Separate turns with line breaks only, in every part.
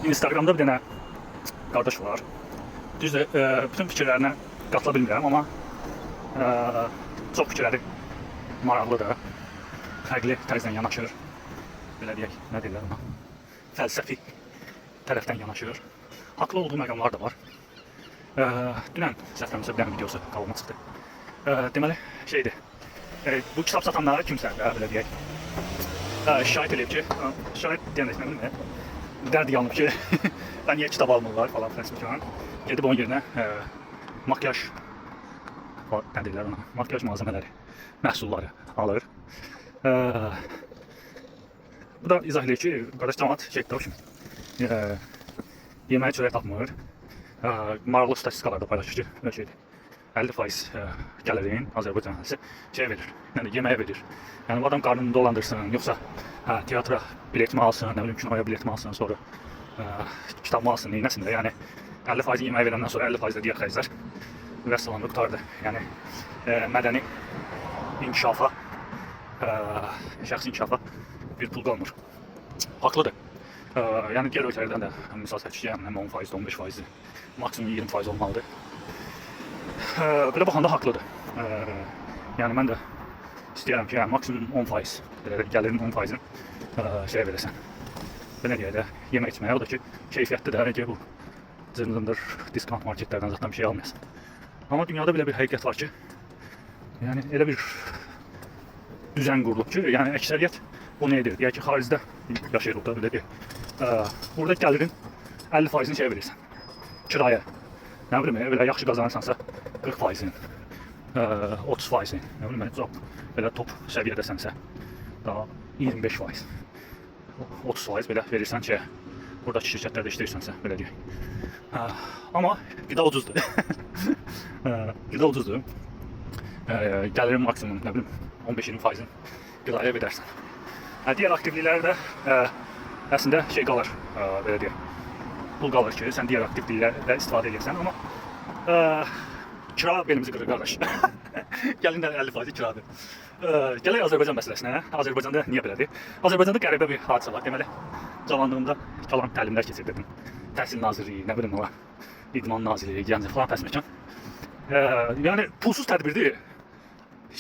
Instagramda bir dənə qardaş var. Düzdür, bütün fikirlərinə qatıla bilmirəm, amma çox fikirləri maraqlıdır. Fərqli tərzdən yanaşır. Belə deyək, nə deyirlər ona? Fəlsəfi tərəfdən yanaşır. Haqlı olduğu məqamlar da var. Dünən səhv bir dənə videosu qabağıma çıxdı. Deməli, şeydir. Bu kitab satanlara kimsə də belə deyək. Şikayət eləyib ki, şikayət deyəndə nə bilim, dərd yanıb ki, mən niyə kitab almırlar falan filan. Gedib onun yerinə makyaj nə deyirlər ona? Makyaj malzəmələri, məhsulları alır. Bu da izah eləyir ki, qardaş camaat şeydir, yeməyə çörək tapmır. Maraqlı statistikalar da paylaşır ki, öyle şeydir. 50% gəlirin Azərbaycan əhalisi şey verir, yəni yeməyə verir. Yəni bu adam qarnını dolandırsın, yoxsa teatra biletmi alsın, nə bilim kinoya biletmi alsın, sonra kitabımı alsın, neynəsin də. Yəni 50% yeməyə verəndən sonra 50% də digər xərclər vəssalam qurtardı. Yəni mədəni inkişafa, şəxsi inkişafa bir pul qalmır. Haqlıdır. Yəni digər ölkələrdən də misal çəkir ki, yəni 10%, 15%, maksimum 20% olmalıdır. Belə baxanda haqlıdır. Yəni mən də istəyirəm ki, yəni maksimum 10%, belə gəlirin 10%-ni şeyə verəsən. Belə deyək də, yemək içməyə, o da ki, keyfiyyətli də, ki, bu cırcındır diskant marketlərdən zaten bir şey almayasan. Amma dünyada belə bir həqiqət var ki, yəni elə bir düzən qurulub ki, yəni əksəriyyət bunu edir. Deyək ki, xaricdə yaşayırıq da, belə deyək. Burada gəlirin 50%-ni şeyə verirsən, kirayə. Nə bilim, belə yaxşı qazanırsansa 40%-ni, 30%-ni, nə bilim, çox belə top səviyyədəsənsə daha 25%, 30% belə verirsən şeyə. Buradakı şirkətlərdə işləyirsənsə, belə deyək. Amma qida ucuzdur. Qida ucuzdur. Gəlirin maksimum, nə bilim, 15-20%-ni qidaya verərsən. Digər aktivliklərdə əslində şey qalır, belə deyək. Pul qalır ki, sən digər aktivliklərdə istifadə edirsən, amma kira belimizi qırır qardaş. Gəlin də 50% kiradır. Gələk Azərbaycan məsələsinə. Azərbaycanda niyə belədir? Azərbaycanda qəribə bir hadisə var. Deməli, cavanlığımda cavan təlimlər keçirdirdim. Təhsil Nazirliyi, nə bilim ola, İdman Nazirliyi, Gəncə falan fəsməkan. Yəni pulsuz tədbirdir.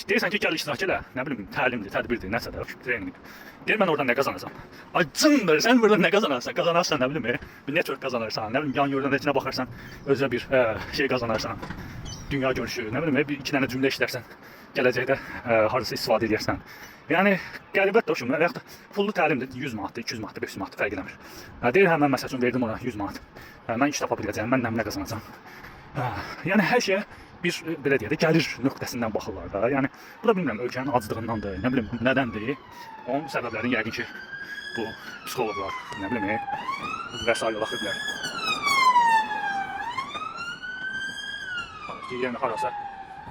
Deyirsən ki, gəl iştirak elə, nə bilim, təlimdir, tədbirdir, nəsə də, treninqdir. Deyir, mən oradan nə qazanacam? Ay cındır, sən buradan nə qazanarsan? Qazanarsan, nə bilim, bir network qazanarsan, nə bilim, yan yoldan içinə baxarsan, özünə bir şey qazanarsan, dünya görüşü, nə bilim, bir iki dənə cümlə işlərsən, gələcəkdə hardasa istifadə edərsən. Yəni, qəribədir o və yaxud da pullu təlimdir, 100 manatdır, 200 manatdır, 500 manatdır, fərq eləmir. Deyir, hə, mən məsəl üçün verdim ona 100 manat. Mən iş tapa biləcəyəm, mən nə qazanacam? Yəni hər şeyə bir belə deyək də gəlir nöqtəsindən baxırlar da. Yəni bu da bilmirəm ölkənin aclığındandır, nə bilim nədəndir. Onun səbəblərini yəqin ki bu psixoloqlar, nə bilim, və sair ola bilər. Yəni harasa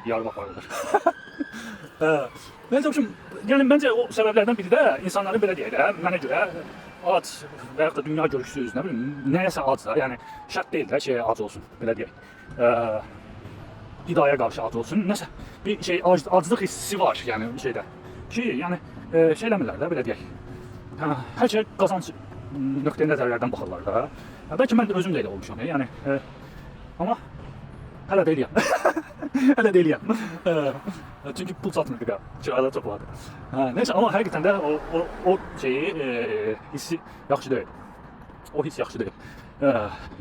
yarım aparılır. Məncə, yəni məncə o səbəblərdən biri də insanların belə deyək də, mənə görə ac və yaxud da dünya görüşsüz, nə bilim, nəyəsə ac da, yəni şərt deyil də şey ac olsun, belə deyək. Qidaya qarşı ac olsun, nəsə bir şey aclıq hissi var, yəni şeydə. Ki, yəni şey eləmirlər də, belə deyək. Hə, hər şey qazanc nöqteyi nəzərlərdən baxırlar da. Bəlkə mən də özüm də elə olmuşam, yəni amma hələ də eləyəm. Hələ də eləyəm. Çünki pul çatmır qıda. Kiralar çox bahadır. Neysə, amma həqiqətən də o şeyi hissi yaxşı deyil. O hiss yaxşı deyil.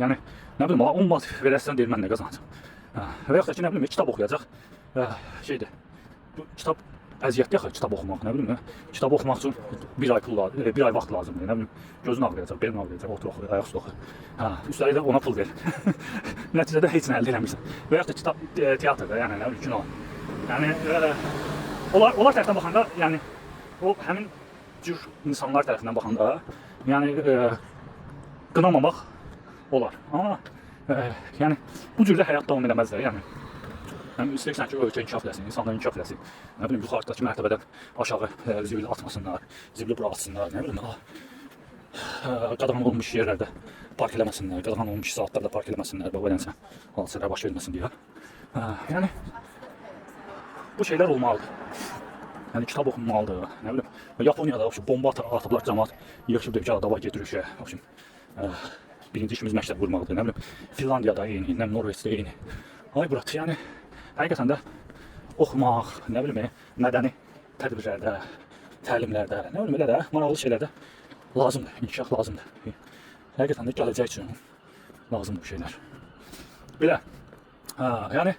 Yəni nə bilim, 10 manat verəsən deyir mən nə qazanacam. Və yaxud da ki, nə bilim, kitab oxuyacaq. Şeydir. Bu kitab əziyyətli axı kitab oxumaq, nə bilim, kitab oxumaq üçün bir ay pul lazım, bir ay vaxt lazımdır, nə bilim, gözün ağrıyacaq, belin ağrıyacaq, otur oxu, ayaq üstə oxu. Hə, üstəlik də ona pul ver. Nəticədə heç nə əldə eləmirsən. Və yaxud da kitab teatrda, yəni nə bilim, kino. Yəni onlar tərəfdən baxanda, yəni o həmin cür insanlar tərəfindən baxanda, yəni qınamamaq olar. Amma yəni bu cürdə həyat davam eləməz də, yəni. Yəni istəyirsən ki, ölkə inkişaf eləsin, insanlar inkişaf eləsin. Nə bilim, yuxarıdakı mərtəbədən aşağı zibil atmasınlar, zibili bura atsınlar, nə bilim, qadağan olunmuş yerlərdə park eləməsinlər, qadağan olunmuş saatlarda park eləməsinlər, və beləsə hadisələr baş verməsin deyə. Yəni bu şeylər olmalıdır. Yəni kitab oxunmalıdır, nə bilim. Yaponiyada bomba atıblar cəmaət yığışıb deyib ki, davay gedirik şeyə. Birinci işimiz məktəb qurmaqdır. Nə bilim, Finlandiyada eyni, nə bilim, Norveçdə eyni. Ay brat, yəni həqiqətən də oxumaq, nə bilim, mədəni tədbirlərdə, təlimlərdə, nə bilim elə də maraqlı şeylərdə lazımdır, inkişaf lazımdır. Həqiqətən də gələcək üçün lazımdır bu şeylər. Belə. Ha, yəni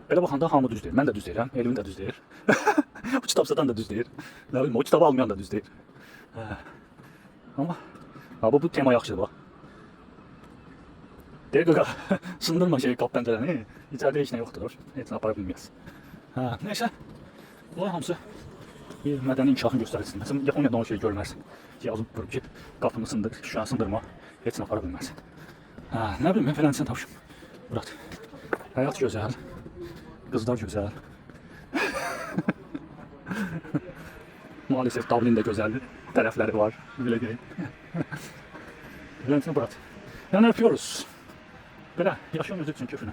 belə baxanda hamı düz deyir. Mən də düz deyirəm, Elvin də düz deyir. O kitab satan da düz deyir. Nə bilim, o kitabı almayan da düz deyir. Hə. Amma ha, bu tema yaxşıdır bax. Deyir qaqa, sındırma şeyi qap pəncərəni. İçəridə heç nə yoxdur. Heç nə apara bilməz. Hə, nəysə. Bunlar hamısı bir mədəni inkişafın göstəricisidir. Məsələn, Yaponiyada o şeyi görməzsən. Yazıb durub ki, qapını sındır, şüşəni sındırma, heç nə apara bilməzsən. Hə, nə bilim, mən felənçini tapmışım. Murat, həyat gözəl, qızlar gözəl. Maalesef Dublin də gözəldir. Tərəfləri var, belə deyim. Felənçini Murat. Yəni öpüyoruz. Belə, yaşıyorum özü üçün köfünü.